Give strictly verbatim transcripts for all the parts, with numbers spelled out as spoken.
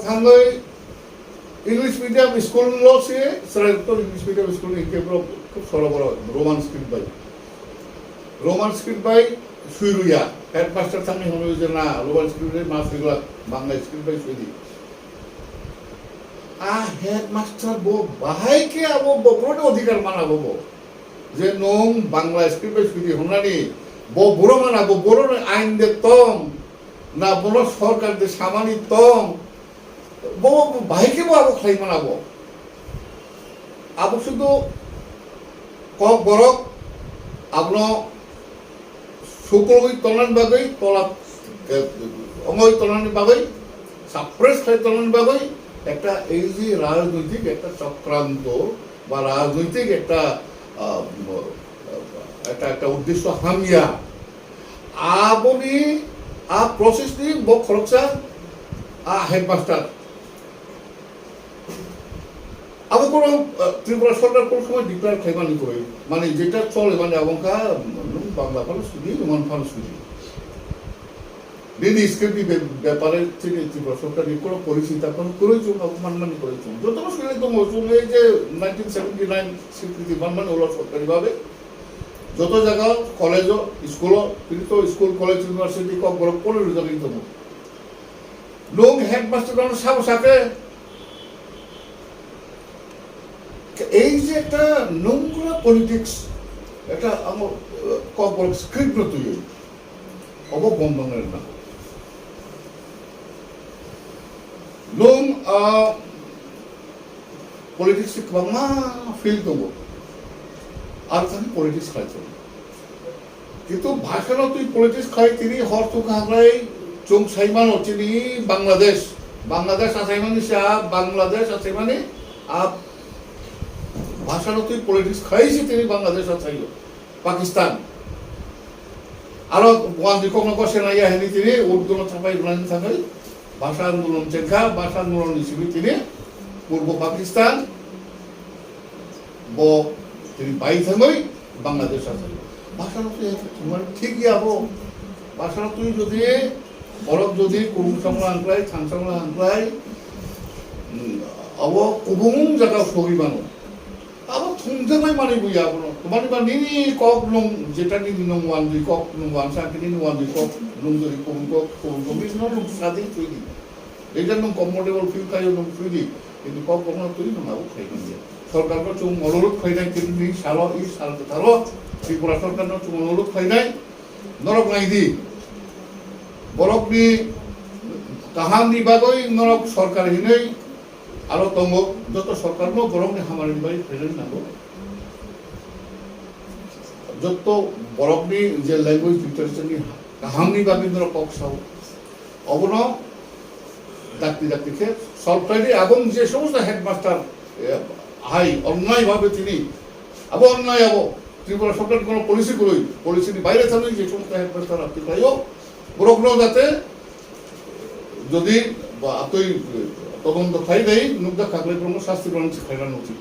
Thangwi English medium school lo se, chwrai to English medium school ni ke bro khub soro boro Roman script bai. Roman script bai suiruya. Headmaster thangwi hono je na Roman script bai ma suigla, Bangla script bai suidi. A headmaster bo bahai ke abo bo boroni odhikar mana bo bo. Je nung Bangla script bai suidi hwnani bo boro mana bo boroni ain de tong na bono sorkar de samani tong bo bo bahai ke bo abo khlai mana bo. Abo sudu kok borok abono sukurwi tonani bagwi tola, eh, ongoi tonani bagwi, suppress khai tonani bagwi ekta ei je rajnoitik ekta chokranto ba rajnoitik ekta, ah, ekta, ekta uddesho hamya. Aboni, a process ni bo khoroksa, a headmaster. Abo kono, eh, Tripura sorkar kono somoi declare khlaimani kwrwi. Mane jeta chole mane abo wngkha, nung Bangla phano sudi, Roman phano sudi. Nini script ni be-, bepare chini Tripura sorkar ni kono policy ta kono kwrwi chwng abo manmani kwrwi chwng. Jotono swilai tongo chwng ei je nineteen seventy nine script ni manmani ulo sorkari babe. Joto jaga college o, school o, tini to school, college, university kok borok kono rijagwi tongo. Nung headmaster no sabo sake, ei je ekta nungra politics, ekta amo, eh, kokborok script no twiwi, obo bondong rwna. Nung, ah, politics se kwbangma field tongo, ar thani politics khlai tongo. Kintu bhasha no twi politics khai tini hor thuk haklai chwng sai mano chini Bangladesh. Bangladesh achaimani sa Bangladesh achaimani a bhasha no twi politics khai si tini Bangladesh achaio. Pakistan. Aro buan dikok no gosena ya hini tini Urdu no thapai rwna ni thangwi bhasha andolon chengkha, bhasha andolon ni simi tini Purbo Pakistan bo tini bai thangwi Bangladesh achaio. Bhasha no twi thumar thik ya bo. Bhasha no twi jodi borok jodi kurung samla hangklai, thang samla hangklai, mm, abo kubung jaga sogwi mano. Abo thumjaknai manwi buya abono. Kwbangni ba nini kok nung jeta nini nung wandwi kok nung wansa khe nini wandwi kok nung jodi kubung kok kubung kok nini no nung sadi twi di. Leader nung comfortable feel khaio nung twi di. Kintu kok kokno twi nung abo khai manya. Sorkar no chwng onurudh khainai kintu ni salo i sal kwtharo Tripura sorkar no chwng onurudh khainai norok nai di. Borok ni kaham ni bagwi norok sorkar hinwi aro tongo joto sorkar no borok ni hamari ni bagwi khainani nango. Joto borok ni je language literature ni kaham ni bagwi norok kok sao. Obono dakti dakti khe solve khlai di, abong je somosto headmaster, eh, hai onnai bhabe tini, abo onnai abo Tripura sorkar kono policy kwrwi, policy ni baire thangwi je somosto headmaster apti khlaio, borok no jate jodi ba atwi todonto khlai dai nukjak kha khlai borok no sasti rwna se khlaina ucit.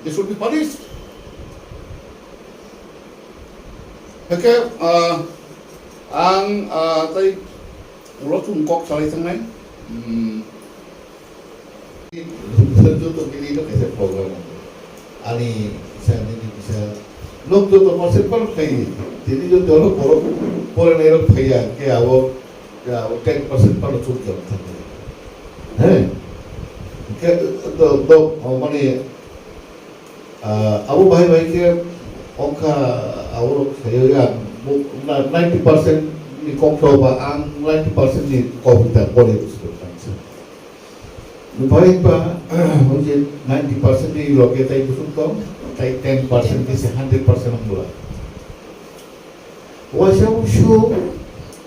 They should be punished. Hake, ah, ang, ah, tai ulo chwng kok salai thangnai. Hmm. Joto bini no kaisa problem. Ani kisa, nini kisa. Nok joto percent pal khai. Tini joto lo borok pore nai rok khaiya. Ke abo, ke abo ten percent pal chuk jam thang. He? Ke do, do, mane, Ah, abo bahai bahai khe ongkha abo sayo ya, bo, na, ninety percent ni kok tho ba ang ninety percent ni kok ta pore busto kansa. Bahai ba, oje ninety percent ni loge tai busuk tong, tai ten percent ni se hundred percent ang bula. Waisa usu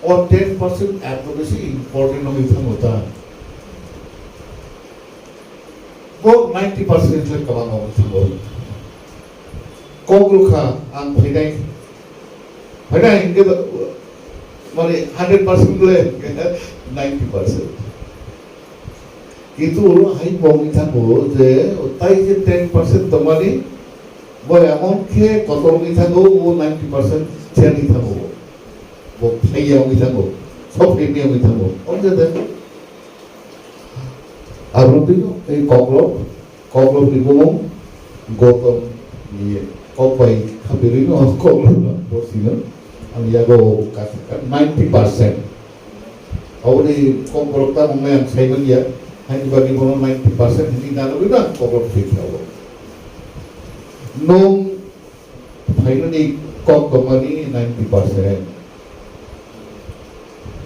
o ten percent advocacy important wngwi thango ta. Bo ninety percent le kwbang wngwi thango. Kok rwkha ang phainai, phainai hwnkhe do, mane hundred percent le ninety percent. Kintu ulo hai bo wngwi thango je tai je ten percent tongmani bo emon khe kotor wngwi thango, o ninety percent chengwi thango. Bo phaiya wngwi thango, sok phaiya wngwi thango. Ong je de. Aboni twi tei koklop, koklopni bumung Gautam ni kok bai khabirwi no koklop no bosino ang yago kasa ninety percent. Aboni kokborok tamo ang sai manya, haini bagwi bono ninety percent hini nanogwi no ang koklop thwi kha o. Nwng phainani kok tongmani ninety percent.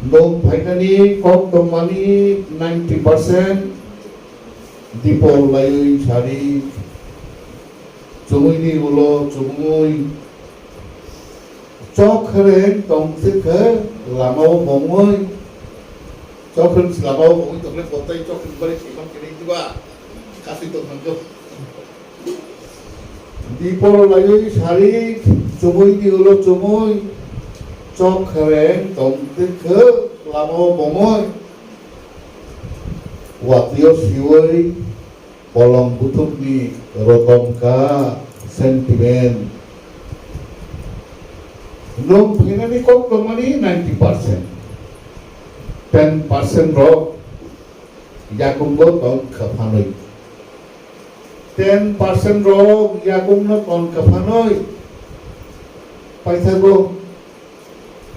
Nwng phainani kok tongmani ninety percent. Dipol laiwi sari, chumui ni ulo chumui, chok khereng tong thikhe lama o bongwi, chok khereng lama o bongwi tongkhe kotai chok khereng bari thwimang khereng diba, kasi tong thangkhe. Dipor laiwi sari, chumui ni ulo chumui, chok khereng tong thikhe lama o bongwi. Watwi o siwi bolong buthukni rotom ka sentiment. Nwng phainani kok tongmani ninety percent. Ten percent rok yakungo tong kha phanwi. Ten percent rok yakungno tong kha phanwi. Paithago,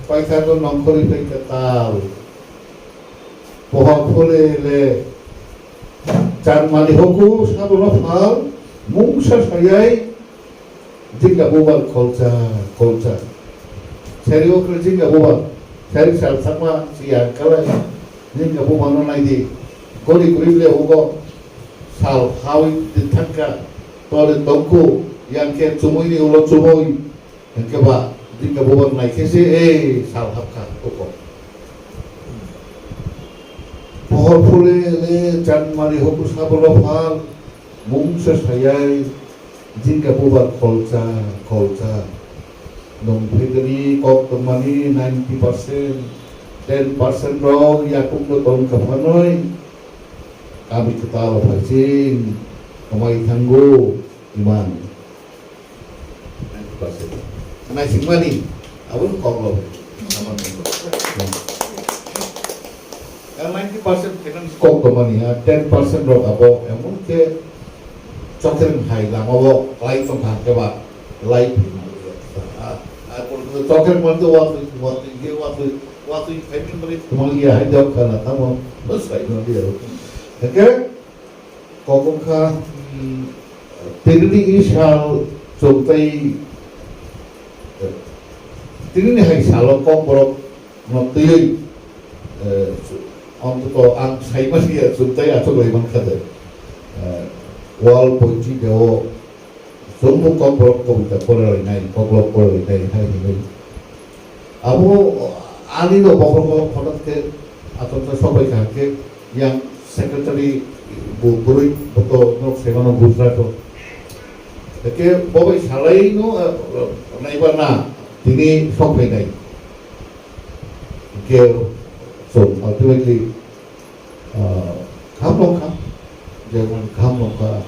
paithago nongkhorwi phai kha tal. Pohor phule le chan mani hoku sabono phal mungsa sayai. Jingga bubar kolcha, kolcha. Seri okre jingga bubar. Seri sal sakma siya kalai. Jingga bubar no naidi. Gori gori le ugo sal hawi di thangka. Tole tongku yang ke chumui ni ulo chumui. Yang ke ba jingga bubar nai ke se eh sal hapka ugo. Pohor phule le chan mani hoku sabolo phal. Mungsa sayai, jingga bubar kolcha, kolcha. Nwng phaikani kok tongmani ninety percent, ten percent rok yakungno tong kha phanwi. Kami kwtal phaising, kwmai thango, iman. Naisingmani, aboni koklo. Ninety percent finance kok tongmani, ah, ten percent rok abo emon khe chokhereng hai lama o lai tong kha khe ba lai phai ma. Ah, ah, chokhereng mani watwi, watwi, watwi, watwi phai phai mani tongmani ya hai jok kha na tamo, bas phai mani ya. Hake, Kok wngkha, mm, tinini sal chwng tei, eh, tinini hai salo kokborok no twiwi, eh, ontoto ang saimani ya chwng tei achuk lai mankha de. Eh, wal pochi deo Chwngno kokborok kobita poralainai, koklop poralainai hai hwnwi. Abo ani no bokhorok hothat khe achomsa sok bai kha khe yang secretary bo bwrwi bo to nok semano Gujarat o. Hwnkhe bo bai salai no, eh, naiba na tini sok phainai. Hwnkhe so ultimately, ah, kaham nongkha, jemon kaham nongkha,